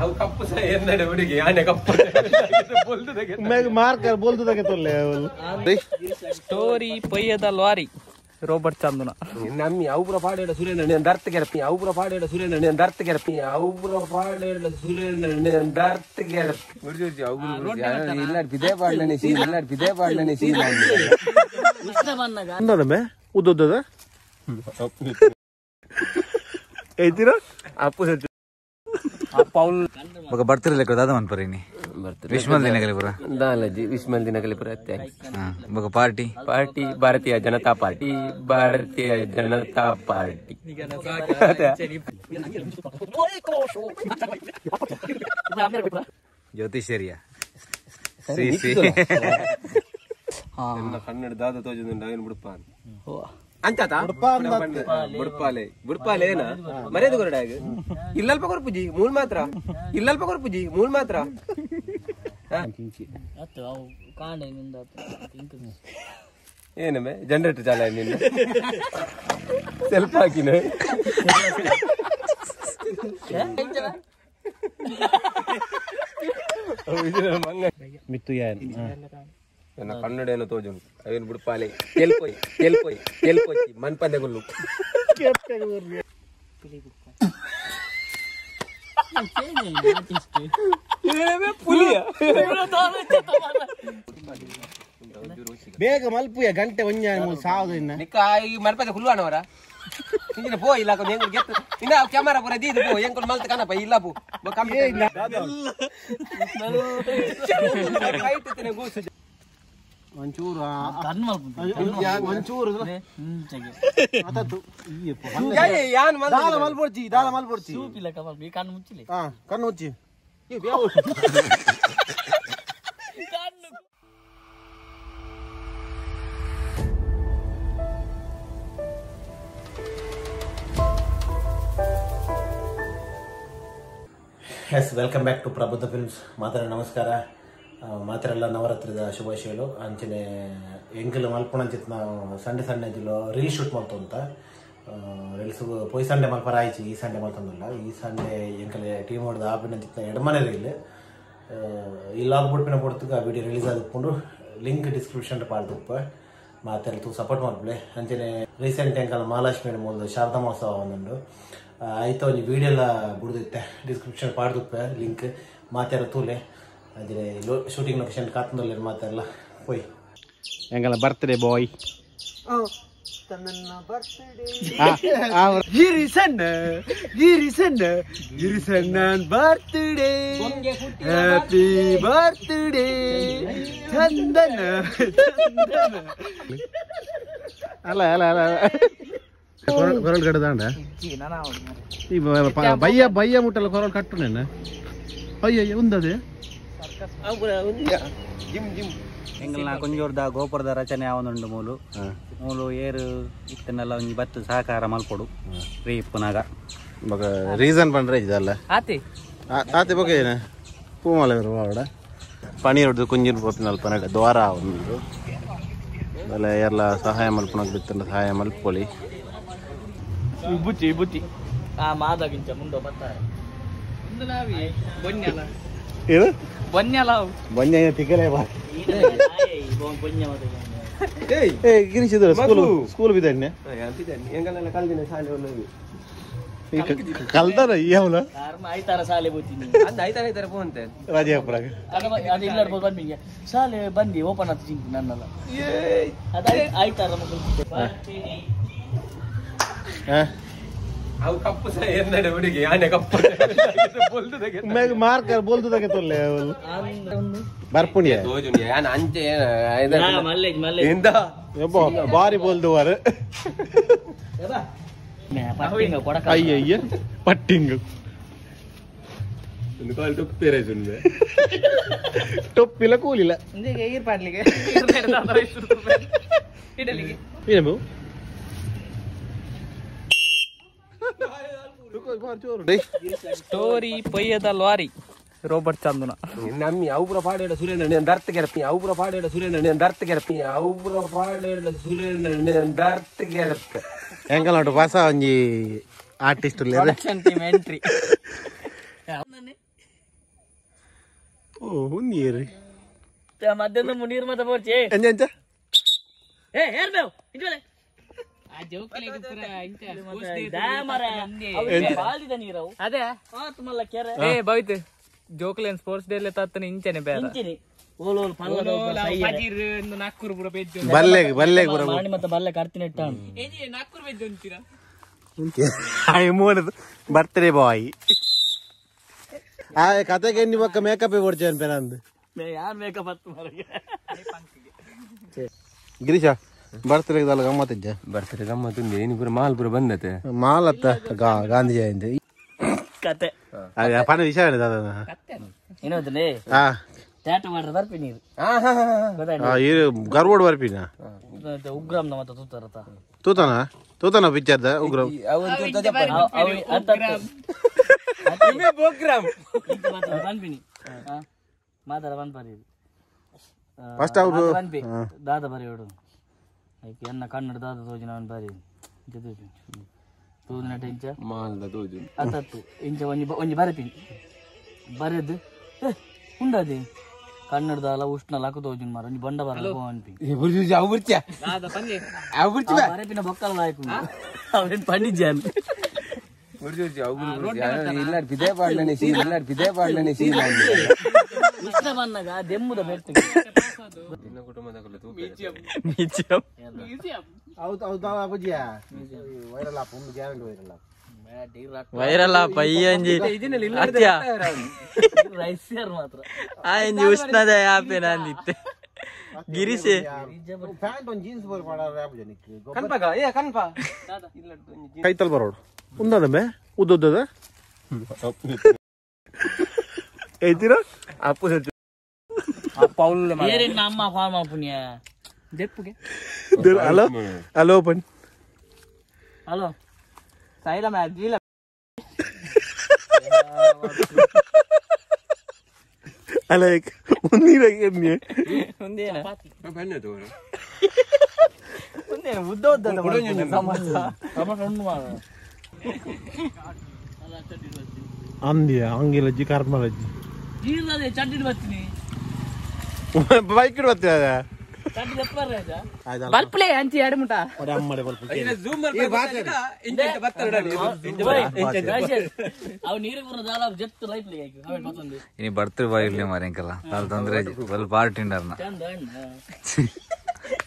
ಅವು ಕಪ್ಪು ಸಹ ಎನ್ನಡೆ ಹುಡುಗಿ ಆನೆ ಕಪ್ಪು ಮಾರ್ಕರ್ ಬೋಲ್ದುದಕ್ಕೆ ತೊಲ್ಲೆ ಸ್ಟೋರಿ ಪೊಯ್ಯದ ಲಾರಿ ರೋಬರ್ಟ್ ಚಂದನ ನಮ್ಮಿ ಅವು ಪಾಡೇಡ ಸುರೇಂದ್ರ ದರ್ತ ಕೆರಪಿ ಅವು ಪಾಡೇಡ ಸುರೇಂದ್ರ ದರ್ತ ಕೆರಪಿ ಅವು ಪಾಡೇಡ ಸುರೇಂದ್ರ ದರ್ತ ಕೆರಪಿ ಇಲ್ಲ ಬಿದೇ ಪಾಡ್ಲನೆ ಸೀನ್ ಇಲ್ಲ ಬಿದೇ ಪಾಡ್ಲನೆ ಸೀನ್ ಉದ್ದದ ಉದ್ದದ ಐತಿರ ಅಪ್ಪು ಸತ್ತು ಬೊಕ ಬರ್ತಿರಲೆ ದಾದ ಮನ್ಪರಿನಿ ವಿಶ್ಮಲ್ ದಿನಗಲಿ ಪುರ ದಾಲಜಿ ವಿಶ್ಮಲ್ ದಿನಗಲಿ ಪುರ thanks ಬೊಕ party party Bharatiya Janata party Bharatiya Janata party ಜ್ಯೋತಿಷರಿಯ C C Kannada ದಾದ ತೋಜುಂಡ ಏನು ಬುಡ್ಪ ಅಂತಾತ ಬುಡ್ಪಾಲೆ ಬುಡ್ಪಾಲೆ ಏನ ಮರ್ಯಾದೆ ಕೊರಡಾಗ ಇಲ್ಲಲ್ಪ ಕೊರ್ಪುಜಿ ಮೂಲ್ ಮಾತ್ರ ಇಲ್ಲಲ್ಪ ಕೊರ್ಪುಜಿ ಮೂಲ್ ಮಾತ್ರ ಏನಮ್ಮೆ ಜನರೇಟರ್ ಚಾಲ ನಿನ್ನ ಸೆಲ್ಫ್ ಹಾಕಿನ ಮಿತ್ತು ನನ್ನ ಕನ್ನಡ ಏನೋ ತೋಜುನು ಅವೇನು ಬುಡ್ಪಾಲೆ ತೆಲ್ಪೊಯ್ ತೆಲ್ಪೊಯ್ ತೆಲ್ಪೊಯ್ ಮನ್ಪಂದೆ ಗುಲ್ಲು ಬೇಗ ಮಲ್ಪುಯ ಗಂಟೆ ಒಂಜ ಸಾವು ಇನ್ನ ನಿಕ್ಕ ಈ ಮನ್ಪಂದೆ ಕುಲ್ವಾನವರ ಇಂಜಿನ ಪೋ ಇಲ್ಲ ಎಂಕುಲು ಗೆತ್ತು ಇನ್ನ ಕ್ಯಾಮರಾ ಪೂರ ದೀದು ಪೋ ಎಂಕುಲು ಮಲ್ತ ಕನಪ ಇಲ್ಲ ಪೋ ಕಮ್ಮಿ ಗೂಸು ಒಂಚೂರು ಒಂಚೂರು ದಾಲ ಮಲ್ಪೊಡ್ಚಿ ದಾಲ ಮಲ್ಪೊಡ್ಚಿ ಕಣ್ಣು ಮುಚ್ಚಿಲಿ ಹಾ ಕಣ್ಣು ಮುಚ್ಚಿ Yes, welcome back to Prabuddha films. ಮಾತ್ರ ನಮಸ್ಕಾರ. ಮಾತ್ರೆಲ್ಲ ನವರಾತ್ರಿದ ಶುಭಾಶಯಗಳು. ಅಂಚನೆ ಎಂಕಲ್ ಮಲ್ಪುಣಂಚಿತ್ ನಾವು ಸಂಡೆ ಸಂಡೆ ಜಿಲ್ಲೋ ರೀಲ್ ಶೂಟ್ ಮಲ್ತು ಅಂತ ರೀಲ್ಸ್ ಪೋಯ್ ಸಂಡೆ ಮಲ್ಪರ ಆಯ್ತು, ಈ ಸಂಡೆ ಮಲ್ತಂದಿಲ್ಲ. ಈ ಸಂಡೆ ಎಂಕಲ್ ಟೀಮ್ ಹೊಡೆದ ಆಪಿನಂಚಿತ್ನ ಎಡಮನೆ ರೀಲ್ ಈ ಲಾಗ್ ಬಿಡ್ಪಿನ ಪೊಡ್ತುಗ ಆ ವಿಡಿಯೋ ರಿಲೀಸ್ ಆದಕೊಂಡು ಲಿಂಕ್ ಡಿಸ್ಕ್ರಿಪ್ಷನ್ ಪಾಡ್ದುಪ್ಪ ಮಾತೆಲ್ಲ ತೂ ಸಪೋರ್ಟ್ ಮಲ್ಪಲೆ. ಅಂಚನೆ ರೀಸೆಂಟ್ ಎಂಕಲ್ ಮಹಾಲಕ್ಷ್ಮಿ ಮೂಲದ ಶಾರದಾ ಮಹೋತ್ಸವ ಒಂದುಂಡು ಆಯ್ತು, ಒಂಜಿ ವಿಡಿಯೋ ಎಲ್ಲ ಬಿಡ್ದಿತ್ತೆ ಡಿಸ್ಕ್ರಿಪ್ಷನ್ ಪಾಡ್ದುಪ್ಪ ಲಿಂಕ್ ಮಾತೆಲ್ಲ ತೂಲೆ. ಅಂದರೆ ಶೂಟಿಂಗ್ ಲೊಕೇಶನ್ ಕಾತಂದಲ್ಲಿ ಮಾತೆಲ್ಲ ಹೋಯ್ ಎಂಗಲ್ಲ ಬರ್ತ್ಡೇ ಬಾಯ್ ಗಿರಿಸಣ್ಣ ಗಿರಿಸಣ್ಣ ಗಿರಿಸಣ್ಣ birthday happy birthday Chandana Chandana. ಅಲ್ಲ ಅಲ್ಲ ಅಲ್ಲ ಕೊರಳು ಕಟ್ಟದಾಂಡ ಈ ಬಯ್ಯ ಬಯ್ಯ ಮುಟ್ಟಲ್ಲ ಕೊರಳು ಕಟ್ಟು ನೆನ್ನ ಅಯ್ಯಯ್ಯ ಉಂದದೆ ಎಂಗಲ್ನ ಕೊಂಜೋರ್ದ ಗೋಪುರದ ರಚನೆ ಆವೊಂದುಂಡು ಮೂಲು ಮೂಲು ಏರು ಇತ್ತನ್ನೆಲ್ಲ ಒಂಜಿ ಬತ್ತು ಸಹಕಾರ ಮಲ್ಪೊಡು ರೀ ಇಪ್ಪುನಾಗ ಬೊಕ ರೀಸನ್ ಪಂಡ್ರೆ ಇದಲ್ಲ ಆತಿ ಆತಿ ಬೊಕ ಏನ ಪೂಮಾಲೆ ಬರುವ ಪನೀರ್ ಕುಂಜಿನ ಪೋಪಿನ ಅಲ್ಪ ದ್ವಾರ ಒಂದು ಅಲ್ಲ ಎಲ್ಲ ಸಹಾಯ ಮಲ್ಪುನಾಗ ಬಿತ್ತಂಡ ಸಹಾಯ ಮಲ್ಪೊಲಿ ಇಬುಚಿ ಇಬುಚಿ ಆ ಮಾದಾಗಿಂಚ ಮುಂದೆ ಬರ್ತಾರೆ ಬೊನ್ಯಲ ಏನು ಬೊನ್ಯಲ ಬೊನ್ಯ ತಿಕ್ಕಲೇ ಬಾ ಏ ಗಿರೀಶ್ ಇದು ಸ್ಕೂಲ್ ಸ್ಕೂಲ್ ಬಿದ್ದಾನೆ ಎಂಗಲ್ನೆಲ್ಲ ಕಲ್ದಿನ ಶಾಲೆ ಒಲ್ಲೋಗಿ ಕಲ್ದಾರ ಈ ಅವನ ಐತಾರ ಶಾಲೆ ಹೋಗ್ತೀನಿ ಅಂದ ಐತಾರ ಐತಾರ ಪೋಂತೆ ರಾಜಾಪುರಾಗ ಅದು ಇಲ್ಲ ಬನ್ನಿ ಶಾಲೆ ಬಂದು ಓಪನ್ ಆಯ್ತು ಜಿಂಕ್ ನನ್ನಲ್ಲ ಅದು ಐತಾರ ಮಕ್ಕಳು ಅವು ಕಪ್ಪು ಸಹ ಎನ್ನಡೆ ಹುಡುಗಿ ಆನೆ ಕಪ್ಪು ಮಾರ್ಕರ್ ಬೋಲ್ದುದಕ್ಕೆ ತೊಲ್ಲೆ ಬರ್ಪುಣಿಯ ತೋಜುನಿ ಯಾನ್ ಅಂಚೆ ಮಲ್ಲೇಜ್ ಮಲ್ಲೇಜ್ ಇಂದ ಬಾರಿ ಬೋಲ್ದುವಾರು ಅಯ್ಯಯ್ಯ ಪಟ್ಟಿಂಗ್ ಟೊಪ್ಪಿಲ್ಲ ಕೂಲಿಲ್ಲ ಏನು ಸ್ಟೋರಿ ಪೊಯ್ಯದ ಲಾರಿ ರೋಬರ್ಟ್ ಚಂದನ ನಮ್ಮಿ ಅವು ಪಾಡೇಡ ಸುರೇಂದ್ರ ದರ್ತ ಕೆರಪಿ ಅವು ಪಾಡೇಡ ಸುರೇಂದ್ರ ದರ್ತ ಕೆರಪಿ ಅವು ಪಾಡೇಡ ಸುರೇಂದ್ರ ದರ್ತ ಕೆರಪಿ ಎಂಕಲ್ ಹೊಸ ಒಂಜಿ ಆರ್ಟಿಸ್ಟ್ ಪ್ರೊಡಕ್ಷನ್ ಟೀಮ್ ಎಂಟ್ರಿ. ಓ ಉಂದಿಯೇರಿ ಮಧ್ಯಾಹ್ನ ನೀರು ಮಾತ್ರ ಬೋರ್ಚಿ ಎಂಜ ಎಂಚ ಏ ಏರ್ ಬೇವು ಇಂಚಲೆ ಆ ಜೋಕುಲೆಗ್ ಪೂರ ಇಂಚ ಬಾಲ್ದಿದ ನೀರವು ಅದೇ ಆತ್ ಮಲ್ಲ ಕೆರೆ ಏ ಭವಿತ್ ಜೋಕುಲೆನ್ ಸ್ಪೋರ್ಟ್ಸ್ ಡೇ ತತ್ತನ ಇಂಚನೆ ಬೇರೆ ಇಂಚಿನಿ ಓಲ್ ಓಲ್ ಪಲ್ಲ ಫಜೀರ್ ಒಂದು ನಾಲ್ಕೂರು ಪೂರ ಪೆಜ್ಜು ಬಲ್ಲೆಗ್ ಬಲ್ಲೆಗ್ ಪೂರ ಮಾಣಿ ಮತ್ತೆ ಬಲ್ಲೆ ಕರ್ತಿನ ಇಟ್ಟಾನು ಏಜಿ ನಾಲ್ಕೂರು ಪೆಜ್ಜು ಅಂತೀರಾ ಆಯ್ ಮೂವನದು ಬರ್ತ್ಡೇ ಬಾಯ್ ಆ ಕತೆಗೆ ಎಣ್ಣಿ ಪಕ್ಕ ಮೇಕಪ್ ಕೊಡ್ಚೆ ಅನ್ಪೆ ಯಾರು ಮೇಕಪ್ ಹತ್ತು ಮರಗೆ ಗಿರೀಶ ಬರ್ತ್ಡೇ ದಾಲ ಗಮ್ಮತ್ತಿಜ್ಜ ಬರ್ತ್ಡೇ ಗಮ್ಮತ್ತು ಏನು ಪೂರ ಮಾಲ್ ಪೂರ ಬಂದತೆ ಮಾಲ್ ಅತ್ತ ಗಾಂಧಿ ಜಯಂತಿ ಕತೆ ಅದೇ ಪನ ವಿಷಯ ದಾದ ಏನೋದನೆ ಆ ಟ್ಯಾಟು ಮಾಡ್ರೆ ಬರ್ಪಿ ನೀರು ಆ, ಇರು ಗರ್ಬೋಡ್ ಬರ್ಪಿನ ಉಗ್ರಾಮ್ನ ಮತ್ತೆ ತೂತಾರತ ತೂತನ ತೂತನ ಪಿಕ್ಚರ್ದ ಉಗ್ರ ಬನ್ಪಿನಿ ಮಾತಾಡ ಬನ್ಪರಿ ಫಸ್ಟ್ ಅವ್ರು ಬನ್ಪಿ ದಾದ ಬರಿ ಹೊಡು ಐಕ್ ಎನ್ನ ಕನ್ನಡ ದಾದ ತೋಜಿನ ಅವನ್ ಬರಿ ತೋಜಿನ ಇಂಚ ಮಾಲ್ದ ತೋಜು ಅತ್ತತ್ತು ಇಂಚ ಒಂಜಿ ಒಂಜಿ ಬರಪಿನಿ ಬರೆದು ಏ ಉಂಡದೆ ಕನ್ನಡದಲ್ಲ ಉಷ್ಣ ಲಾಕು ತೋಜಿನ ಮಾರ ಒಂಜಿ ಬಂಡ ಬರ ಅನ್ಪಿ ಬರಪಿನ ಬೊಕ್ಕಲ ಲಾಯ್ಕು ಅವೇನ್ ಪಂಡಿಜ್ಜಾನ್ ಉಷ್ಣ ಬಂದಾಗ ದೆಮ್ಮುದ ಬೆಟ್ಟು ಹೌದು ಹೌದು ಅಪ್ಪಜಿಯ ವೈರಲ್ ಆಪ್ ಒಂದು ಗ್ಯಾರಂಟಿ ವೈರಲ್ ಆಪ್ ವೈರಲ್ ಆಪ ಈ ಅಂಜಿ ಅತ್ಯ ರೈಸಿಯರ್ ಮಾತ್ರ ಆ ಅಂಜಿ ಉಷ್ಣದ ಆಪೆ ನಾನಿತ್ತೆ ಗಿರೀಶೆ ಪ್ಯಾಂಟ್ ಒಂದು ಜೀನ್ಸ್ ಬೋರ್ ಮಾಡಾರ ಅಪ್ಪಜ ನಿಕ್ ಕನ್ಪಗ ಏ ಕನ್ಪ ಕೈತಲ್ ಬರೋಡು ಉಂದದಮ್ಮೆ ಉದ್ದುದ್ದದ ಐತಿರ ಅಪ್ಪು ಏರಿನ ಅಮ್ಮ ಫಾರ್ಮ್ ಪುಣ್ಯ ದೆಪ್ಪುಗೆ ಹಲೋ ಹಲೋ ಪನ್ ಹಲೋ ಸೈಲ ಮ್ಯಾಜಿಲ ಅಲ್ಲ ಒಂದಿರ ಒಂದೇನ ಬಣ್ಣದು ಒಂದೇನ ಉದ್ದ ಉದ್ದ ಟೊಮೆಟೊ ಉಂಡು ಮಾಡ ಅಂದಿಯ ಅಂಗಿಲಜ್ಜಿ ಕರ್ಮಲಜ್ಜಿ ನೀರ್ಲದೆ ಚಡ್ಡಿಡ್ ಬರ್ತೀನಿ ಬೈಕ್ ಬರ್ತೀರ ಚಡ್ಡಿ ದೆಪ್ಪರ ಬಲ್ಪ್ಲೆ ಅಂಚಿ ಎರಡು ಮುಟ ಅವು ನೀರಿಗೆ ಬರೋ ದಾಲ ಜೆತ್ತು ಲೈಫ್ ಲಿಗೆ ಅವೆ ಮತ್ತೊಂದು ಇನಿ ಬರ್ತ್ಡೇ ಬಾಯ್ ಇರ್ಲಿ ಮಾರೆ ಅಂಕಲ್ಲ ತಾಲ್ ತೊಂದ್ರೆ ಬಲ್ ಪಾರ್ಟಿ ಉಂಡರ್ನ ಚಂದ ಅಣ್ಣ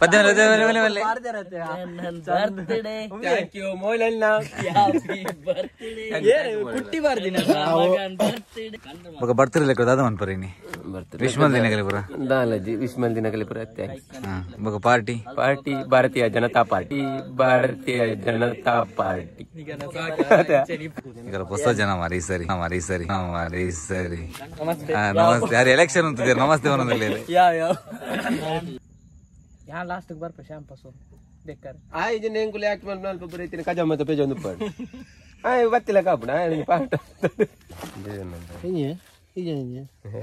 ಪದ್ಯ ಮಲ್ಲೆ ಮಲ್ಲೆ ಬರ್ತ್ಡೇ thank you ಮೋಲಣ್ಣ ಹ್ಯಾಪಿ ಬರ್ತ್ಡೇ ಕುಟ್ಟಿ ಬಾರ್ದಿನ ಮಗನ್ ಬರ್ತ್ಡೇ ಬೊಕ ಬರ್ತ್ಡೇ ಲೆಕ್ಕ ದಾದ ಮನ್ಪರ ಇನಿ ವಿಶ್ ಮಲ್ದಿನ ಕಲಿಪುರ ದಾಲಜಿ ವಿಶ್ ಮಲ್ದಿನ ಕಲಿಪುರ thanks ಬೊಕ party party Bharatiya Janata party Bharatiya Janata party ಈಗ ಹೊಸ ಜನ ಮಾರಿ ಈ ಸರಿ ಮಾರಿ ಈ ಸರಿ ಮಾರಿ ಈ ಸರಿ ನಮಸ್ತೆ ಯಾರು ಎಲೆಕ್ಷನ್ ಅಂತಿದ್ದೀರಿ ನಮಸ್ತೆ ಒಂದೊಂದಲ್ಲಿ ಯಾವ ಯಾವ ಯಾ ಲಾಸ್ಟ್ ಬರ್ಪ ಶಾಂಪಸ್ ಬೆಕ್ಕಾರ ಆಯ್ ಜನ ಎಂಕುಲು ಯಾಕೆ ಮಲ್ಪ ಅಲ್ಪ ಬರೀತೀನಿ ಕಜ ಮತ್ತೆ ಪೇಜ ಒಂದು ಪಾಡು ಆಯ್ ಬತ್ತಿಲ್ಲ ಕಾಪುಣ ಆಯ್ ಪಾಠ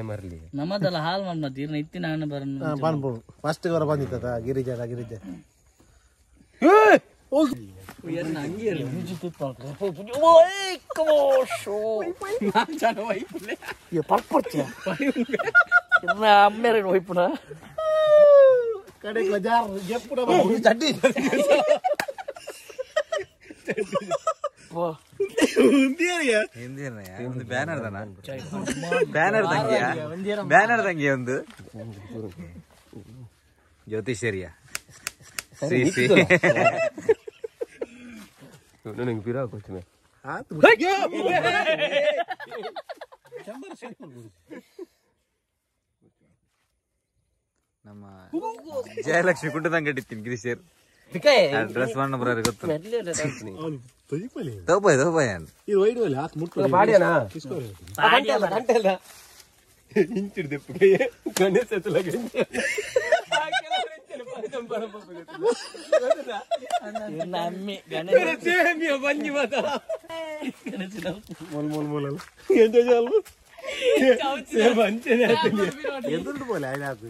ಮರ್ಲಿ ನಮ್ಮದೆಲ್ಲ ಹಾಲು ಮಾಡಿ ಮತ್ತೆ ಇರ್ನ ಇತ್ತಿನ ಹಣ್ಣು ಬರನ್ನು ಬಂದ್ಬಿಡು ಫಸ್ಟ್ ಅವರ ಬಂದಿತ್ತ ಗಿರಿಜ ಗಿರಿಜ ಅಮ್ಮೇರೆ ಹೋಯ್ಪುನ ಕಡೆಗೆ ಜಾರ್ ಜಪ್ಪುಡ ಚಡ್ಡಿ ಒಂದು ಬ್ಯಾನರ್ ದನ ಬ್ಯಾನರ್ ತಂಗಿಯ ಬ್ಯಾನರ್ ತಂಗಿಯ ಒಂದು ಜ್ಯೋತಿಷರಿಯ ಸಿ ಸಿ ನನಗೆ ಪಿರಾ ಕೊಚ್ಚುಮೆ ನಮ್ಮ ಜಯಲಕ್ಷ್ಮಿ ಕುಂಟದಂಗ ಇಟ್ಟಿತ್ತೀನಿ ಗಿರೀಶರ್ ಡ್ರೆಸ್ ಬಣ್ಣ ಬರೋರು ಗೊತ್ತು ತೋಪಾಯ್ ತೋಪಾಯ್ ಅಂತ ಇದು ವೈಡ್ ಒಲೆ ಆತ್ ಮುಟ್ಟು ಪಾಡ್ಯನಾ ಗಂಟೆ ಇಂಚಿಡ್ದೆ ಗಣೇಶ ಅಮ್ಮಿ ಗಣೇಶ ಮೊಲ್ ಮೊಲ್ ಮೊಲ್ ಅಲ್ಲ ಎಂತ ಜಾಲು ಎದುರು ಬೋಲೆ ಆಯ್ತು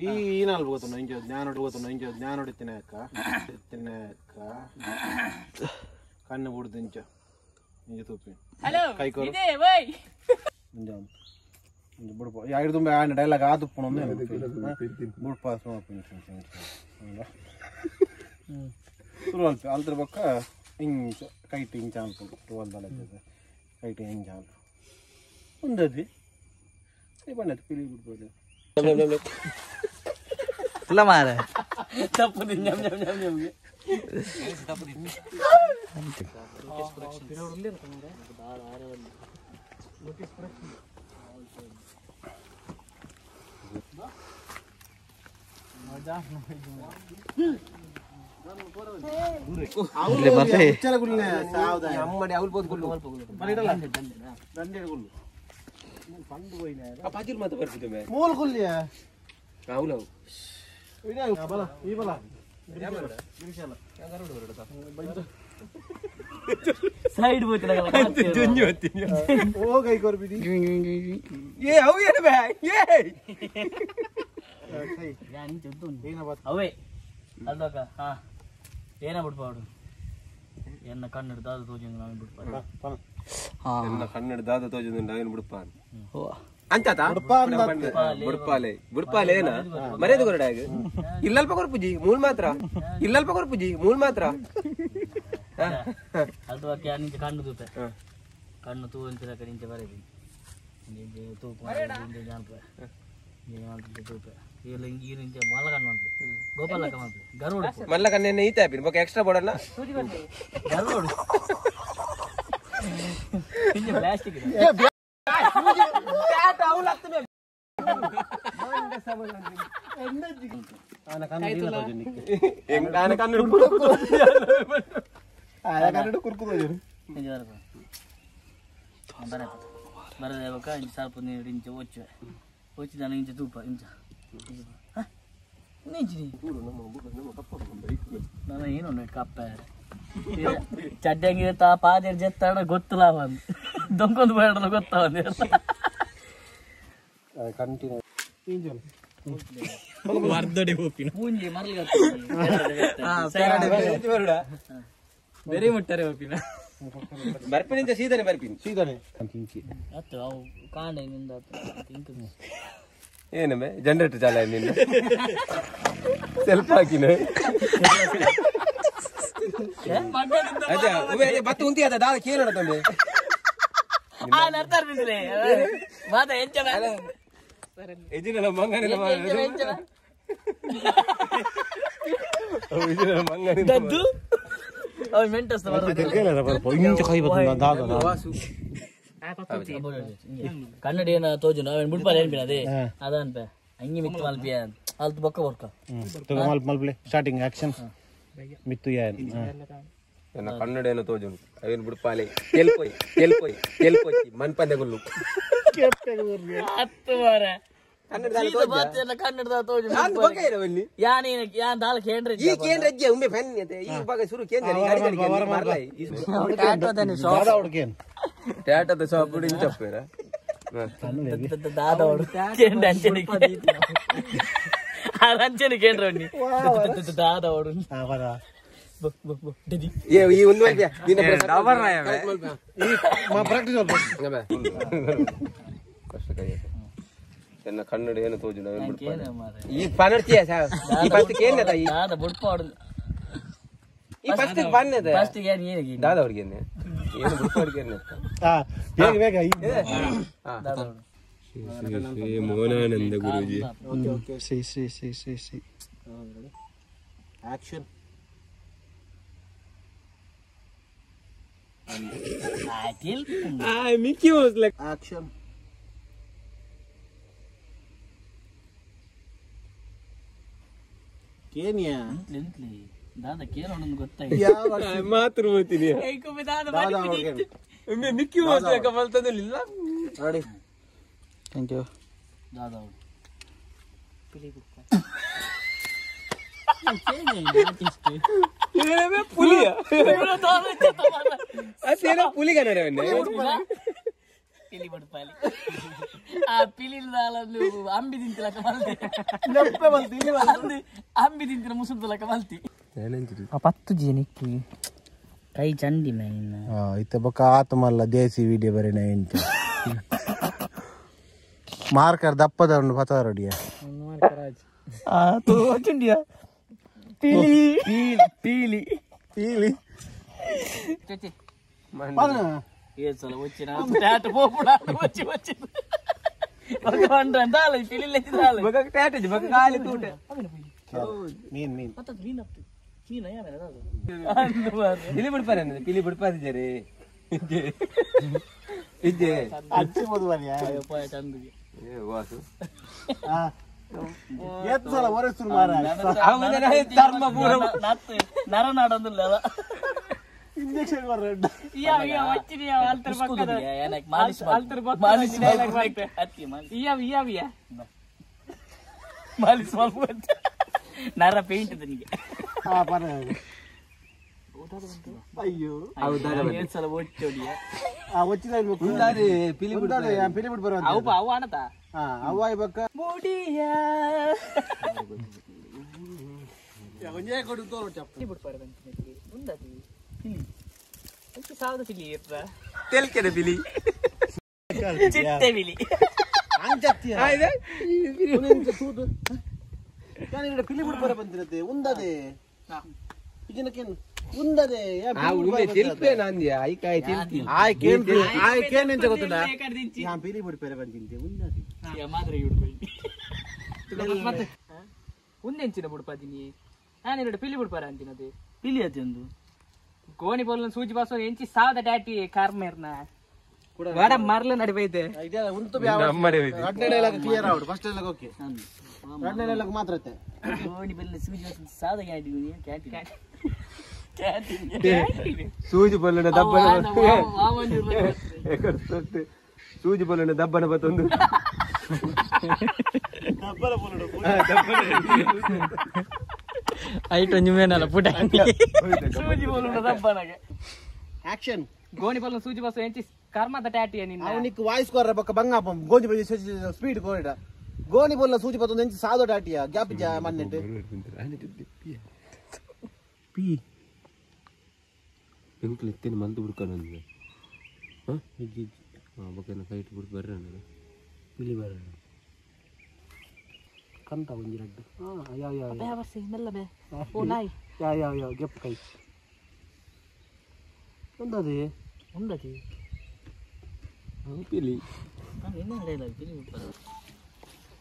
ಈ ಈ ನಾಲ್ಕು ಗೊತ್ತು ಇಂಚ ಜ್ಞಾನ ಗೊತ್ತು ಇಂಚ ಜ್ಞಾನ ಹೊಡಿತೀನಿ ಅಕ್ಕ ತಿನ್ನ ಅಕ್ಕ ಕಣ್ಣು ಬಿಡ್ದು ಇಂಚ ಇಂಜ ತೂಪಿ ಹಲೋ ಕೈಕೋರು. ಇದೆ ಬೈ ಇಂಜ ಇಂಜ ಬುಡ್ಪ ಐದು ತುಂಬ ಆಯ್ನ ಡೈಲಾಗ್ ಆದುಪ್ಪು ಬುಡ್ಪ ಶುರು ಅಲ್ಪ ಅಲ್ದ್ರ ಬೊಕ್ಕ ಇಂಚ ಕೈಟ್ ಇಂಚ ಅನ್ಕೊಂಡು ಟುವಲ್ ದಲ ಕೈಟ್ ಇಂಚ ಅನ್ಕೊಂಡು ಒಂದದ್ವಿ ಈ ಬಣ್ಣದ ಪಿಲಿ ಬಿಡ್ಬೋದು ಇಲ್ಲ ಮಾರ ತಪ್ಪು ñam ñam ñam ñam ಅಮ್ಮಡಿ ಅವಳು ಬೋದು ಗುಲ್ಲು ಆ ಪಾಜಿಲ್ ಮಾತ್ರ ಬರ್ತಿದ್ದೆ ಮೇ ಮೂಲ ಗುಲ್ಯ ಅವಳು ಅವು ಬಲ ಈ ಬಲ ಸೈಡ್ ಹೋಯ್ತಿಲ್ಲ ಓ ಕೈ ಕೊರ್ಬಿಡಿ ಏ ಅವು ಏನು ಬೇ ಏ ಅವೇ ಅಲ್ದಕ್ಕ ಹಾ ಏನ ಬಿಡ್ಪಾಡು ಎನ್ನ ಕಣ್ಣು ದಾದ ತೋಜಿ ನಾನು ಬಿಡ್ಪಾಡು ಎನ್ನ ಕನ್ನಡ ದಾದ ತೋಜುಂಡ ಏನು ಬಿಡ್ಪ ಅಂತಾತ ಬುಡ್ಪಾಲೆ ಬುಡ್ಪಾಲೆ ಏನ ಮರ್ಯಾದೆ ಕೊರಡಾಗ ಇಲ್ಲಲ್ಪ ಕೊರ್ಪುಜಿ ಮೂಲ್ ಮಾತ್ರ ಇಲ್ಲಲ್ಪ ಕೊರ್ಪುಜಿ ಮೂಲ್ ಮಾತ್ರ ಅಲ್ದಕ್ಕೆ ನಿಂಚೆ ಕಣ್ಣು ತೂಪೆ ಕಣ್ಣು ತೂ ಅಂತಿರ ನಿಂಚೆ ಬರೇದಿ ತೂಪ ತೂಪೆ ಇಂಚೆ ಮಲ್ಲ ಕಣ್ಣು ಮಾಡ್ತೆ ಗೋಪಾಲಕ್ಕ ಮಾಡ್ತೆ ಗರುಡ ಮಲ್ಲ ಕಣ್ಣೆ ಈತ ಆಪಿನ ಬೊಕ್ಕ ಎಕ್ಸ್ಟ್ರಾ ಬೋಡಲ್ಲ ಗರುಡ ಇಂಚೆ ಪ್ಲಾಸ್ಟಿಕ್ ಕನ್ನಡ ಕುರ್ಕು ಇಂಚೆ ಬರಪ್ಪ ಬರಪ್ಪ ಬರದೇವಕ್ಕ ಇಂಚೆ ಸ್ವಲ್ಪ ನೀರು ಇಂಚೆ ಒಚ್ಚುವೆ ಒಚ್ಚಿದಾನ ಇಂಚೆ ತೂಪ ಇಂಚ ನಾನು ಏನು ಕಪ್ಪ ಚಡ್ಡಂಗಿ ತಾ ಪಾದೇರ್ ಜೆತ್ತಾಡ ಗೊತ್ತಿಲ್ಲ ಬಂದು ದೊಂಕೊಂದು ಬೇಡ ಗೊತ್ತ ಕಂಟಿನ್ಯೂ ಪೂಂಜಿ ಮರಳಿ ಬೇರೆ ಮುಟ್ಟಾರೆ ಹೋಪಿನ ಬರ್ಪಿನಿಂದ ಸೀದಾನೆ ಬರ್ಪಿನಿ ಸೀದಾನೆ ಅತ್ತು ಅವು ಕಾಂಡ ನಿಂದ ತಿಂಕು ಏನಮ್ಮೆ ಜನರೇಟರ್ ಚಾಲ ನಿನ್ನ ಸೆಲ್ಫ್ ಹಾಕಿನ ಅದೇ ಉವೆ ಅದೇ ಬತ್ತು ಉಂತಿ ಅದ ದಾದ ಕೇಳೋಣ ತಂದೆ ಆ ನರ್ತಾರ್ ಬಿಸಿಲೆ ಮಾತ ಎಂಚ ಎಜಿನಲ್ಲ ಮಂಗನಿಲ್ಲ ಎಜಿನಲ್ಲ ಮಂಗನಿಲ್ಲ ದದ್ದು ಅವ್ ಮೆಂಟಸ್ ಇಂಚ ಕೈ ಬರ್ತದ ದಾದ ಕನ್ನಡ ಏನ ತೋಜುನ ಅವೇನು ಬುಡ್ಪಾಲ ಏನ್ ಅದೇ ಅದ ಅನ್ಪೆ ಅಂಗಿ ಮಿತ್ತು ಮಲ್ಪಿಯ ಅಲ್ತು ಬೊಕ್ಕ ಬೊಕ್ಕ ಮಲ್ಪ ಮಲ್ಪ್ಲೆ ಸ್ಟಾರ್ಟಿಂಗ್ ಆಕ್ಷನ್ ಮಿತ್ತು ಯಾನ್ ನನ್ನ ಕನ್ನಡ ಏನೋ ತೋಜುನು ಅವೇನು ಬುಡ್ಪಾಲೆ ಕೆಲ್ಪೊಯ್ ಕೆಲ್ಪೊಯ್ ಕೆಲ್ಪೊಯ್ ಮನ್ಪಂದೆ ಗುಲ್ಲು ಹತ್ತು ವಾರ ಕನ್ನಡದ ಕನ್ನಡದ ತೋಜು ನಾನು ಬೊಕ್ಕ ಇರವಲ್ಲಿ ಯಾನ್ ಯಾನ್ ದಾಲ ಕೇಂದ್ರ ಈ ಕೇಂದ್ರ ಅಜ್ಜಿ ಉಮ್ಮೆ ಫೆನ್ ಐತೆ ಈ ಭಾಗ ಶುರು ಕೇಂದ್ರ ದಾದ ಹುಡುಗೇನ್ ಟ್ಯಾಟದ ಶಾಪ್ ಇಂಚಪ್ಪೇರ ದಾದ ಕೇಂದ್ರ ಅಂಚನೆ ಅಂಚನೆ ಕೇಂದ್ರ ದಾದ ಅವಡು ಏ ಈ ಒಂದು ನಿನ್ನ ಪ್ರಾಕ್ಟೀಸ್ ಕಷ್ಟ ಕೈ ಎನ್ನ ಕನ್ನಡ ಏನು ತೋಜುನ ಈ ಪನರ್ತಿಯ ಈ ಫಸ್ಟ್ ಕೇಂದ್ರ ಈ ದಾದ ಬುಡ್ಪಾಡು ಈ ಫಸ್ಟ್ ಪನ್ನೆದ ಫಸ್ಟ್ ಏನ್ ಏನಿಗೆ ದಾದ ಅವ್ರಿಗೆ ಏನು ಬುಡ್ಪಾಡಿಗೆ ಏನು ಬೇಗ ಬೇಗ ದಾದ ಅವಡು Shri ಮೋನಾನಂದ Guruji C C C C C action Mickey Mouse action Kenya ನಿಂತ್ಲಿ ದಾದ ಕೇಳೋಣ ಗೊತ್ತಾಯ್ತು ಮಾತ್ರ ಹೋಗ್ತೀನಿ ದಾದ ಹುಡುಗೇನ್ ಒಮ್ಮೆ ಮಿಕ್ಕಿ ಮೌಸ್ ಯಾಕ ಬಲ್ತದಿಲ್ಲ ready thank you ದಾದ ಅವಡು ಏನವೇ ಪುಲಿಯ ಅದೇನೋ ಪುಲಿಗನ ಪಿಲಿ ಬಡ್ಪಾಲಿ ಆ ಪಿಲಿ ಅಂಬಿ ತಿಂತಿಲಕ ಮಲ್ತಿ ಅಂಬಿ ತಿಂತಿನ ಮುಸುಂತಲಕ ಮಲ್ತಿ ಆ ಪತ್ತು ಜಿ ನಿಕ್ಕಿ ಕೈ ಚಂಡಿ ಮೇನಿನ ಇತ್ತೆ ಬೊಕ್ಕ ಆತಮಲ್ಲ ದೇಸಿ ವಿಡಿಯೋ ಬರೀನ ಎಂಚ ಮಾರ್ಕರ್ ದಪ್ಪದ ಉಂಡು ಪತಾರೊಡಿಯ ಆ ತೋಚುಂಡಿಯ ಪೀಲಿ ಪೀಲಿ ಪೀಲಿ ಚಚಿ ఏ సల వచ్చిన టాట పోపుడా వచ్చి వచ్చి భగవాన్ రందాల పిలి లేదాల ಬೊಕ ಟಾಟ ಬೊಕ ಕಾಲಿ ತೂಟ ಮೀನ್ ಮೀನ್ ಮತ್ತ ಮೀನ್ ಅಪ್ತು ಮೀನ್ ಅಯ್ಯ ಮೇಲ ಅಂದು ಮಾರ್ರೆ ಪಿಲಿ ಬಿಡ್ಪಾರೆ ಪಿಲಿ ಬಿಡ್ಪಾದಿಜರೆ ಇಜ್ಜೆ ಇಜ್ಜೆ ಅಚ್ಚಿ ಬದುವನಿಯ ಅಯ್ಯಪ್ಪ ಚಂದುಗೆ ಏ ವಾಸು ಆ ಏತ್ ಸಲ ಒರೆಸುರು ಮಾರ ಅವನ ಧರ್ಮ ಪೂರ ನತ್ತು ನರನಾಡೊಂದಿಲ್ಲ ಇಂಜೆಕ್ಷನ್ ಮಾರ್ರೆ ಇಯಾ ಇಯಾ వచ్చిನಿ ಅಲ್ತರ ಪಕ್ಕದ ಏನಕ್ಕೆ ಮಾಲಿಶ್ ಅಲ್ತರ ಪಕ್ಕದ ಮಾಲಿಶ್ ಡೈಲಾಗ್ ಬೈತೆ ಅತ್ತಿ ಮಾಲಿಶ್ ಇಯಾ ಇಯಾ ಇಯಾ ಮಾಲಿಶ್ ಮಾಡ್ಬೋದು ನರ ಪೇಂಟ್ ನಿನಗೆ ಆ ಪರ ಅಯ್ಯೋ ಏನ್ ಸಲ ಒಚ್ಚೋಡಿಯ ಆ వచ్చిದ ಉಂದಾರಿ ಪಿಲಿ ಉಂದಾರಿ ಪಿಲಿ ಬಿಡ್ ಬರುವ ಅವು ಅವು ಆಣತ ಹಾ ಅವ್ವಾಯಿ ಬಕ್ಕ ಮುಡಿಯ ಒಂಜೇ ಕೊಡು ತೋರು ಚಪ್ಪ ಬಿಡ್ಪಾರೆ ಬಂತಿನಿ ಉಂದದಿ ಪಿಲಿ ಅಂಚೆ ಸಾವದ ಪಿಲಿ ಇರ್ತ ತೆಲ್ಕೆದ ಪಿಲಿ ಚಿಟ್ಟೆ ಬಿಲಿ ಅಂಚತ್ತಿಯ ತೂದು ನಾನು ಪಿಲಿ ಬಿಡ್ ಬರ ಬಂದಿರತ್ತೆ ಉಂದದೆ ಇದನ್ನಕೇನು ಉಂದದೆ ಆ ಉಂದೆ ತಿಲ್ಪೆ ನಾಂದಿಯ ಐಕಾಯಿ ತಿಲ್ತಿ ಆಯ್ ಕೇನ್ ಆಯ್ ಕೇನ್ ಎಂತ ಗೊತ್ತುಂಡ ಯಾ ಪಿಲಿ ಬಿಡ್ ಪೆರೆ ಬಂದಿಂತೆ ಉಂದದೆ ಮಾತ್ರ ಇಡ್ಬೋದು ಮತ್ತೆ ಉಂದೆಂಚಿನ ಬುಡ್ಪಾದಿನಿ ನಾನು ಎರಡು ಪಿಲಿ ಬಿಡ್ಪಾರ ಅಂತಿನದು ಪಿಲಿ ಅತಿ ಒಂದು ಗೋಣಿ ಬೋಲ್ನ ಸೂಜಿ ಬಾಸೋ ಎಂಚಿ ಸಾವದ ಡ್ಯಾಟಿ ಕಾರ್ಮೇರ್ನ ವಡ ಮರ್ಲ ನಡಿಬೈತೆ ಇದೆ ಉಂತು ನಮ್ಮಡೆ ಹೋಯ್ತು. ಎರಡನೇ ಡೈಲಾಗ್ ಕ್ಲಿಯರ್ ಆವಡು first dialogue okay ಎರಡನೇ ಡೈಲಾಗ್ ಮಾತ್ರ ಐತೆ ಗೋಣಿ ಬೆಲ್ಲ ಸೂಜಿ ಸಾದ canteen canteen canteen ಸೂಜಿ ಬಲ್ಲನ ದಬ್ಬನ ಸೂಜಿ ಬಲ್ಲನ ದಬ್ಬನ ಬತ್ತೊಂದು ಐಟ್ ಒಂಜಿ ಮೇನಲ್ಲ ಪುಟ ಸೂಜಿ ಬೋಲುಂಡ ದಬ್ಬನಗೆ ಆಕ್ಷನ್ ಗೋಣಿ ಬೋಲ್ನ ಸೂಜಿ ಬಾಸೋ ಎಂಚಿ ಕರ್ಮದ ಟ್ಯಾಟಿ ನಿನ್ನ ಅವನಿಗೆ ವಾಯ್ಸ್ ಕೊರ್ರ ಬಕ್ಕ ಬಂಗ ಗೋಣಿ ಬಜಿ ಸ್ಪೀಡ್ ಕೋರಿಡ ಗೋಣಿ ಬೊಲ್ಲ ಸೂಜಿ ಪತ್ತೊಂದು ಎಂಚಿ ಸಾದೋ ಡಾಟಿಯ ಗ್ಯಾಪ್ ಜಾ ಮನ್ನೆಟ್ ಪಿ ಎಂಕ್ಲು ಎತ್ತೇನೆ ಮಂತು ಬಿಡ್ಕೊಂಡು ಹಾಂ ಬೊಕ್ಕ ಫೈಟ್ ಬಿಡ್ ಬರ್ರ ಪಿಲಿ ಬರ ಕಂತ ಒಂಜಿ ರಡ್ಡು ಯಾವ ಯಾವ ಮೆಲ್ಲ ಬೇ ಓ ನಾಯಿ ಯಾವ ಯಾವ ಯಾವ ಗೆಪ್ ಕೈ ಒಂದದೇ ಉಂದತಿ ಪಿಲಿ ಇನ್ನೊಂದು ಡೈಲಾಗ್ ಪಿಲಿ ಬಿಡ್ಪಾರ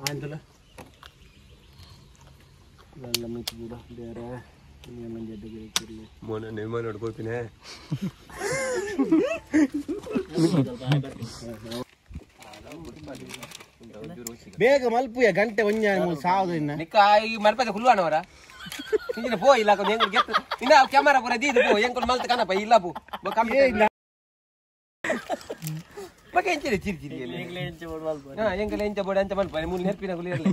ಆಯ್ತಲ್ಲ ಎಲ್ಲ ಮಿಕ್ಕಿ ಬಿಡ ಬೇರೆ ಇನ್ನೇನು ಮೋನ ನಿಮ್ಮ ನೋಡ್ಕೊಳ್ತೀನಿ ಬೇಗ ಮಲ್ಪುಯ ಗಂಟೆ ಒಂಜ ಸಾವಿರದ ಇನ್ನ ನಿಕ್ಕ ಈ ಮಲ್ಪದ ಹುಲ್ವಾನವರ ಇಂಜಿನ ಪೋ ಇಲ್ಲ ಎಂಕುಲು ಗೆತ್ತು ಇನ್ನ ಕ್ಯಾಮರಾ ಪೂರ ದೀದು ಪೋ ಎಂಕುಲು ಮಲ್ತ ಕನಪ ಇಲ್ಲ ಪೋ ಬೊಕ ಎಂಚಿನ ಚಿರಿ ಚಿರಿ ಹಾ ಎಂಕಲ್ ಎಂಚ ಬೋಡ ಎಂಚ ಮಲ್ಪ ಮೂಲು ನೆರ್ಪಿನ ಗುಲಿ ಇರಲಿ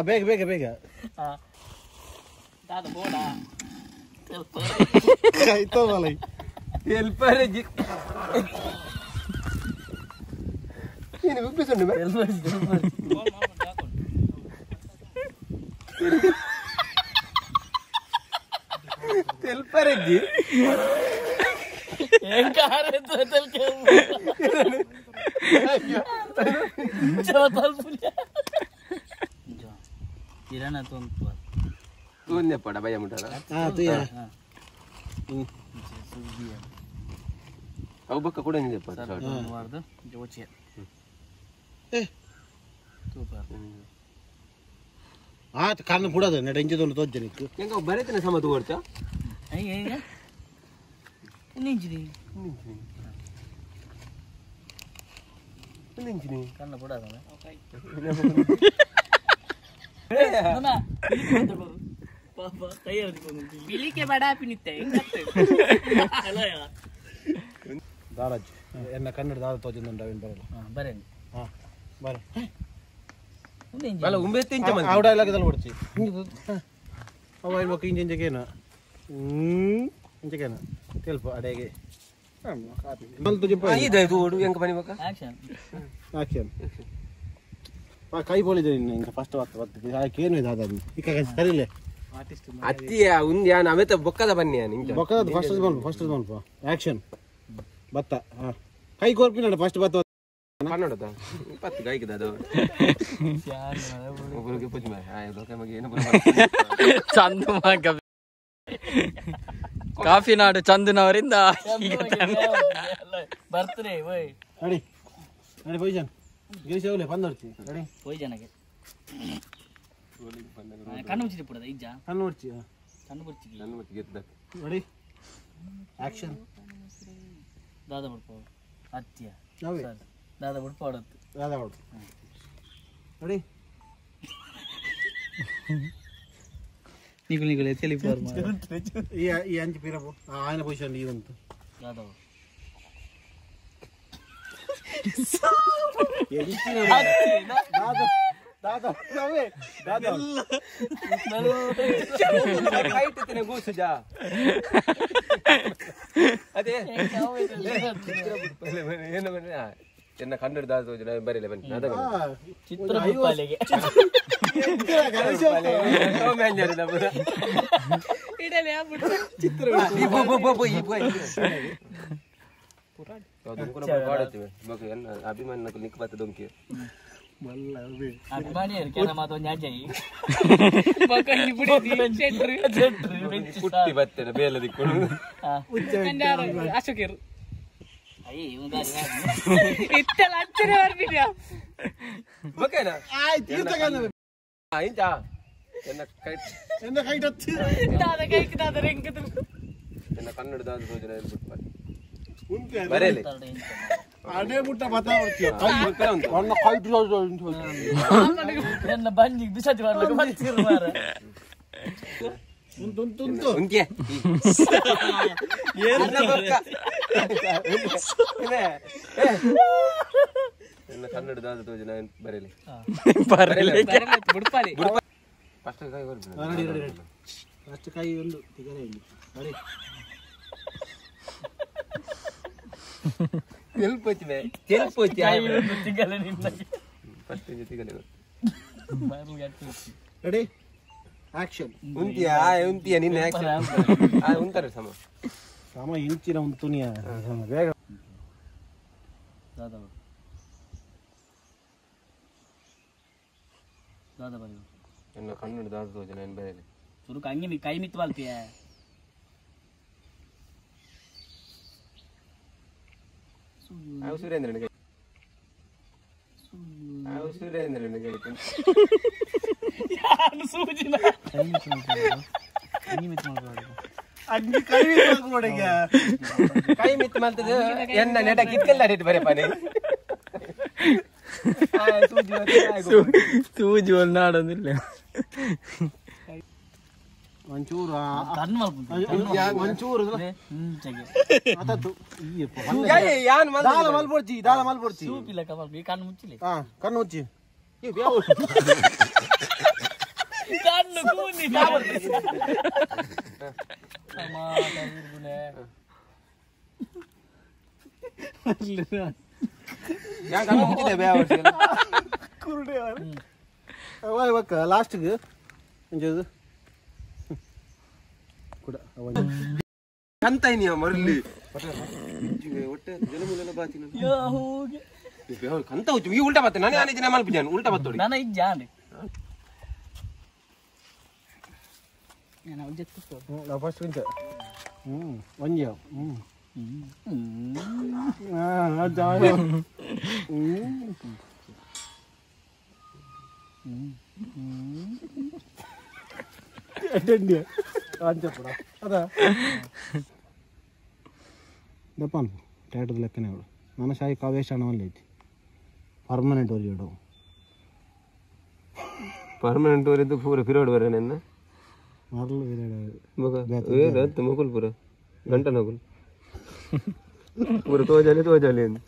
ಬೇಗ ಬೇಗ ಬೇಗ ದಾದ ಬೋಡಾ ಹೆಲ್ಪರ್ ಜಿ ನೀನು ಉಬ್ಬಿಸುಂಡು ಬೇ ತೆಲ್ಪರಜ್ಜಿ ತೂನ್ಯಪ್ಪಡ ಭಯ ಮುಟ್ಟಲ್ಲ ಅವು ಬಕ್ಕ ಕೂಡ ನಿಜಪ್ಪ ಆತ ಕಣ್ಣು ಬಿಡೋದು ನೆಡ ಇಂಚದೊಂದು ತೋಜ್ಜನಿಕ್ಕು ಹೆಂಗ ಬರೀತೇನೆ ಸಮ ತಗೋಡ್ತಾ ಕಣ್ಣು ಬಿಡೋದಲ್ಲ ಬಿಳಿಕೆ ಬಡ ಪಿನಿತ್ತೆ ದಾರಾಜ್ ಎನ್ನ ಕನ್ನಡ ದಾದ ತೋಜಂದುಂಡು ಅವೇನು ಬರಲ್ಲ ಬರೇನಿ ಹಾಂ ಬರ ಬಲ ಉಂಬೆತ್ತೆ ಇಂಚ ಮಂದಿ ಆವು ಡೈಲಾಗ್ ಇದಲ್ಲ ಬಿಡ್ತಿ ಅವ ಇರ್ಬೇಕು ಇಂಚ ಇಂಚಕೇನು ಇಂಚಕೇನು ತೆಲ್ಪ ಅಡೆಗೆ ಇದು ಇದು ಓಡು ಹೆಂಗ ಬನಿ ಬಕ್ಕ ಆಕ್ಷನ್ ಆಕ್ಷನ್ ಕೈ ಬೋಲಿದೆ ನಿನ್ನ ಇಂಕ ಫಸ್ಟ್ ಒತ್ತು ಒತ್ತು ಅದಕ್ಕೇನು ಇದು ಅದ ಈಗ ಸರಿಲೆ ಅತ್ತಿಯ ಉಂದ್ಯಾ ಅವೆತ ಬೊಕ್ಕದ ಬನ್ನಿ ನಿಂಚ ಬೊಕ್ಕದ ಫಸ್ಟ್ ಮಲ್ಪ ಫಸ್ಟ್ ಮಲ್ಪ ಆಕ್ಷನ್ ಬತ್ತ ಕೈ ಕೋರ್ಪಿನ ಫಸ್ಟ್ ಬತ್ತ ಕನ್ನಡದ ಪತ್ತು ಗಾಯ್ಕದ ಅದು ಒಬ್ಬರಿಗೆ ಪೂಜೆ ಮಾಡಿ ಆಯ್ ದೊಕೆ ಮಗೆ ಏನು ಚಂದು ಮಗ ಕಾಫಿ ನಾಡು ಚಂದುನವರಿಂದ ಬರ್ತ್ಡೇ ಓಯ್ ready ready position Girish ಅವಲೇ ಬಂದೋರ್ಚಿ ರೆಡಿ ಪೊಯ್ಜನಗೆ ಕಣ್ಣು ಮುಚ್ಚಿದೆ ಪುಡದ ಇಜ್ಜ ಕಣ್ಣು ಮುಚ್ಚಿ ಕಣ್ಣು ಮುಚ್ಚಿ ಕಣ್ಣು ಮುಚ್ಚಿ ಗೆದ್ದ ರೆಡಿ ಆಕ್ಷನ್ ದಾದಾ ಬುಡ್ಪ ಅತ್ತಿಯ ನಾವೇ ದಾದಾ ಬುಡ್ಪ ಆಡತ್ತು ದಾದಾ ಬುಡ್ಪ ರೆಡಿ ನಿಗುಲ್ ನಿಗುಲ್ ಎತ್ತಲಿ ಪೋರ್ ಈ ಈ ಅಂಚು ಪಿರಪು ఆయన పొజిషన్ ಈ ಉಂಟು ದಾದಾ ದಾದಾ ದಾದಾ ನಾವೇ ದಾದಾ ಕೈಟ್ ತಿನೆ ಗೂಸುಜಾ ಅದೇ ಏನು ಬನ್ನಿ ಎನ್ನ ಕನ್ನಡ ದಾದ ಬರೀಲೆ ಬನ್ನಿ ಚಿತ್ರ ಬುಪ್ಪಾಲೆಗೆ ಅಭಿಮಾನಿ ನಿಕ್ ಬತ್ತ ದೊಂಕಿ ಕುಟ್ಟಿ ಬತ್ತೇನೆ ಬೇಲ ದಿಕ್ಕೊಂಡು ಅಶೋಕರು ಇತ್ತಲ್ಲ ಅಚ್ಚನೆ ಬರ್ಬಿದ್ಯಾ ಓಕೆನಾ ಆಯ್ತು ಇಂಚ ಎನ್ನ ಕೈ ಎನ್ನ ಕೈ ಟಚ್ ದಾದ ಕೈಕ್ ದಾದ ರೆಂಕದ ಎನ್ನ ಕನ್ನಡ ದಾದ ಸೋಜನ ಬಿಟ್ಟು ಬರೇಲಿ ಅದೇ ಮುಟ್ಟ ಬತ್ತ ಕಣ್ಣ ಕೈ ಎನ್ನ ಬಂಜಿಗೆ ಬಿಸಾತಿ ಮಾಡ್ಲಿಕ್ಕೆ ಬರ್ತಿರು ಮಾರ ಉಂಟು ಉಂಟು ಉಂಟು ಉಂಕೆ ಎನ್ನ ಕನ್ನಡ ದಾದ ತೋಜನ ಬರೇಲಿ ಬರಲಿ ಬುಡ್ಪಾಲಿ ಫಸ್ಟ್ ಕೈ ready ready ready first ಕೈ ಒಂದು ತಿಗರೆ ಇಲ್ಲಿ ರೆಡಿ ತೆಲ್ಪೋಚಿ ಮೇ ತೆಲ್ಪೋಚಿ ತಿಗಲೆ ನಿನ್ನ ಫಸ್ಟ್ ತಿಗಲೆ ರೆಡಿ ಆಕ್ಷನ್ ಉಂತಿಯ ಉಂತಿಯ ನಿನ್ನ ಆಕ್ಷನ್ ಆ ಉಂತಾರೆ ಸಮ ಸಮ ಇಂಚಿನ ಉಂತುನಿಯ ಬೇಗ ದಾದಾ ದಾದಾ ಬರಿ ಎನ್ನ ಕನ್ನಡ ದಾದ ತೋಜನ ಏನು ಬರೇಲಿ ಸುರುಕ ಅಂಗಿ ಕೈ ಮಿತ್ತು ಬಾಲ್ತಿಯ ಅವು ಸುರೇಂದ್ರನ ಕೈ ಅವು ಸುರೇಂದ್ರನ ಕೈ ಯಾರು ಸೂಜಿನ ಅಂಗಿ ಕೈ ಮಿತ್ತು ನೋಡಿಗ ಕೈ ಮಿತ್ತು ಮಾಡ್ತದೆ ಎನ್ನ ನೆಟ ಕಿತ್ಕೆಲ್ಲ ರೇಟ್ ಬರೇಪಾನೆ ಸೂಜಿ ಒಂದು ನಾಡೊಂದಿಲ್ಲ ಒಂಚೂರು ಕಣ್ಣು ಮಲ್ಪುಂಡು ಒಂಚೂರು ಇಂಚಗೆ ಅತತ್ತು ಯಾನ್ ದಾಲ ಮಲ್ಪೊಡ್ಚಿ ದಾಲ ಮಲ್ಪೊಡ್ಚಿ ಸೂಪಿಲ್ಲ ಕಮಲ್ ಈ ಕಣ್ಣು ಮುಚ್ಚಿಲೆ ಹಾ ಕಣ್ಣು ಮುಚ್ಚಿ ಕಣ್ಣು ಕೂನಿ ಲಾಸ್ಟ್ಗೆ ಒಂಚೂರು ಕೂಡ ಕಂತ ನೀ ಮರಲಿ ಒಟ್ಟೆ ಜಲಮೂಲ ಬಾತಿನ ಕಂತ ಹುಚ್ಚು ಈ ಉಲ್ಟಾ ಬತ್ತೆ ನಾನೇ ಆನೆ ದಿನ ಮಲ್ಪುಜಾನ್ ಉಲ್ಟಾ ಬತ್ತೋಡಿ ನಾನು ಇಜ್ಜಾನ್ ಫಸ್ಟ್ ಇಂಚ ಹ್ಞೂ ಒಂಜಿ ಹ್ಞೂ ಅದ ದಪ್ಪ ಟೈಟದ ಲೆಕ್ಕನೆ ಅವಳು ನನ್ನ ಶಾಯಿ ಕಾವ್ಯ ಶಾಣವಲ್ಲಿ ಐತಿ ಪರ್ಮನೆಂಟ್ ವರಿ ಇಡು ಪರ್ಮನೆಂಟ್ ವರಿದ್ದು ಪೂರ ಪಿರೋಡ್ ಬರ ನನ್ನ ಮರಳು ಮಗ ಮುಕುಲ್ ಪೂರ ಗಂಟ ನಗುಲ್ ಪೂರ ತೋಜಾಲಿ ತೋಜಾಲಿ ಅಂತ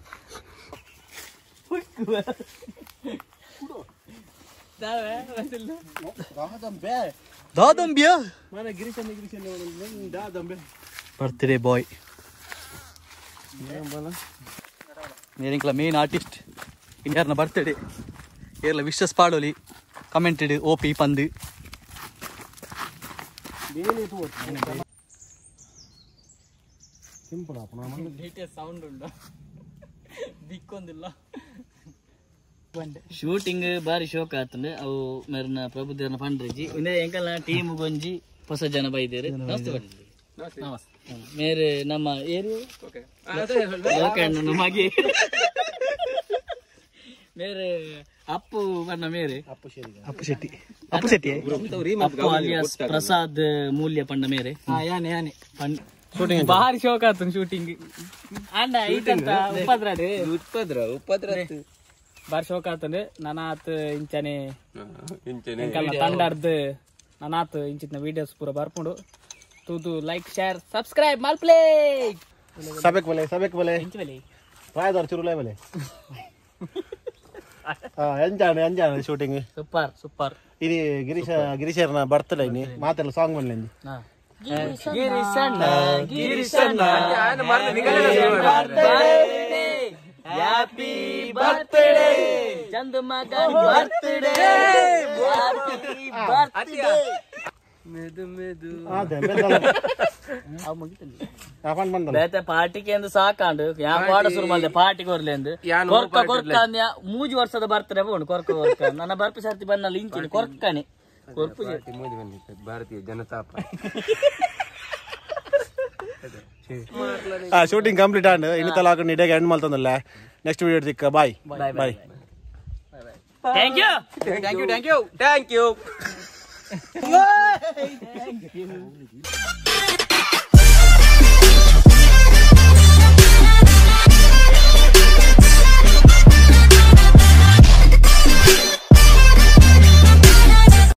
ದಾದಂಬಿಯಾ ದಾದಂಬೆ ಬರ್ತ್ಡೇ ಬಾಯ್ ಮೇರಿಂಕ್ಲ ಮೇನ್ ಆರ್ಟಿಸ್ಟ್ ಇನ್ಯಾರನ್ನ ಬರ್ತ್ಡೇ ಏರ್ಲ ವಿಶಸ್ ಪಾಡೋಲಿ ಕಮೆಂಟೆಡ್ ಓ ಪಿ ಪಂದು. ಸಿಂಪಲ್ ಆಪುನ ಸೌಂಡ್ ಉಂಡು ದಿಕ್ಕೊಂದಿಲ್ಲ ಶೂಟಿಂಗ್ ಬಾರಿ ಶೋಕ್ ಆತಂಡು ಅವು ಮೇರ್ನ ಪ್ರಭುದೇವನ ಪಂಡ್ರಿಜಿ ಇಂದೇ ಎಂಕಲ್ನ ಟೀಮ್ ಗೊಂಜಿ ಹೊಸ ಜನ ಬೈದೇರು ನಮಸ್ತೆ ನಮಸ್ತೆ ಮೇರೆ ನಮ್ಮ ಏರು ಲೋಕಣ್ಣ ಮಗಿ ಮೇರೆ ಅಪ್ಪು ಬಣ್ಣ ಮೇರೆ ಅಪ್ಪು ಶೆಟ್ಟಿ ಅಪ್ಪು ಶೆಟ್ಟಿ ಅಪ್ಪು ಅಲಿಯಾಸ್ ಪ್ರಸಾದ್ ಮೂಲ್ಯ ಪಂಡ ಮೇರೆ ಯಾನೆ ಯಾನೆ ಬಾರಿ ಶೋಕ್ ಆತನ್ ಶೂಟಿಂಗ್ ಅಂಡ ಐತಂತ ಉಪದ್ರ ಉಪದ್ರ ಉಪದ್ರ ಬಾರಿ ಶೋಕ್ ಆತಂದು ನಾನಾತ್ ಇಂಚನೆ ಎಂಕಲ್ನ ತಂಡರ್ದು ನಾನಾತ್ ಇಂಚಿತ್ನ ವಿಡಿಯೋಸ್ ಪೂರ ಬರ್ಪುಂಡು ತೂದು ಲೈಕ್ ಶೇರ್ ಸಬ್ಸ್ಕ್ರೈಬ್ ಮಲ್ಪ್ಲೇ ಸಬೆಕ್ ಬಲೆ ಸಬೆಕ್ ಬಲೆ ಇಂಚ ಬಲೆ ಪ್ರಾಯದವ್ರು ಚುರುಲೇ ಬಲೆ ಎಂಜಾಣ ಎಂಜಾಣ ಶೂಟಿಂಗ್ ಸೂಪರ್ ಸೂಪರ್ ಇದು ಗಿರೀಶ ಗಿರೀಶರ್ನ ಬರ್ತಡೇ ಇನಿ ಮಾತೆಲ್ಲ ಸಾಂಗ್ ಬಂದ್ಲೆ ಗಿರೀಶಣ್ಣ ಗಿರೀಶಣ್ಣ ಹ್ಯಾಪಿ ಬರ್ತ್ಡೇ ಚಂದ ಮಗ ಬರ್ತ್ಡೇ ಹ್ಯಾಪಿ ಬರ್ತ್ಡೇ ಮೆದು ಮೆದು ಬೇತೆ ಪಾರ್ಟಿಗೆ ಎಂದು ಸಾಕಾಂಡು ಯಾ ಪಾಡ ಶುರು ಮಾಡಿದೆ ಪಾರ್ಟಿ ಕೊರ್ಲೆ ಎಂದು ಕೊರ್ಕ ಕೊರ್ಕ ಅಂದ್ಯ ಮೂಜಿ ವರ್ಷದ ಬರ್ತಡೆ ಬೋಂಡು ಕೊರ್ಕ ಕೊರ್ಕ ನನ್ನ ಬರ್ಪಿ ಸರ್ತಿ ಬನ್ನಲ್ಲ ಇಂಚಿನ ಕೊರ್ಕನೆ ಕೊರ್ಪು ಭಾರತೀಯ ಜನತಾ ಶೂಟಿಂಗ್ ಕಂಪ್ಲೀಟ್ ಆಂಡ್ ಇನ್ನು ತಲ ಹಾಕೊಂಡು ಇಡೀ ಎಂಡ್ ಮಾಡ್ತಂದಲ್ಲ ನೆಕ್ಸ್ಟ್ ವಿಡಿಯೋ ಸಿಕ್ಕ bye bye thank you thank you thank you thank you.